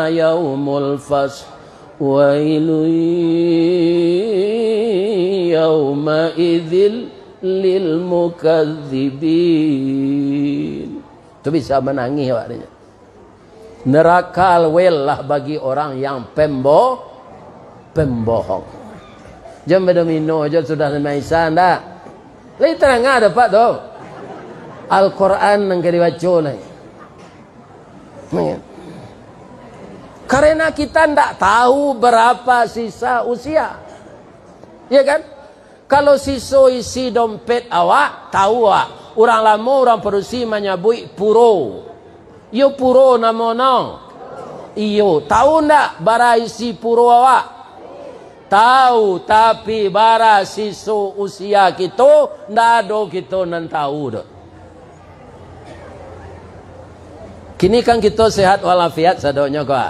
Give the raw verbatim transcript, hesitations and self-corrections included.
yaumul fasl, wailun yauma'idzil lil mukadzibin. Tu bisa manangih awak tu. Neraka alwel lah bagi orang yang pembo-, pembohong. Jan badomino jo sudah Maisa, ndak? Lai tarang ado, Pak, tu. Al-Quran nan ka dibaco lai. Karena kita ndak tahu berapa sisa usia. Iya kan? Kalau siso isi dompet awak, tahu awak. Urang lamo, urang padusi manyabuik puro. Iyo puro namono. Iyo, tahu ndak bara isi puro awak? Tahu, tapi bara siso usia kito, ndak ado kito nan tahu doh. Kini kan kito sehat walafiat sadonyo ko.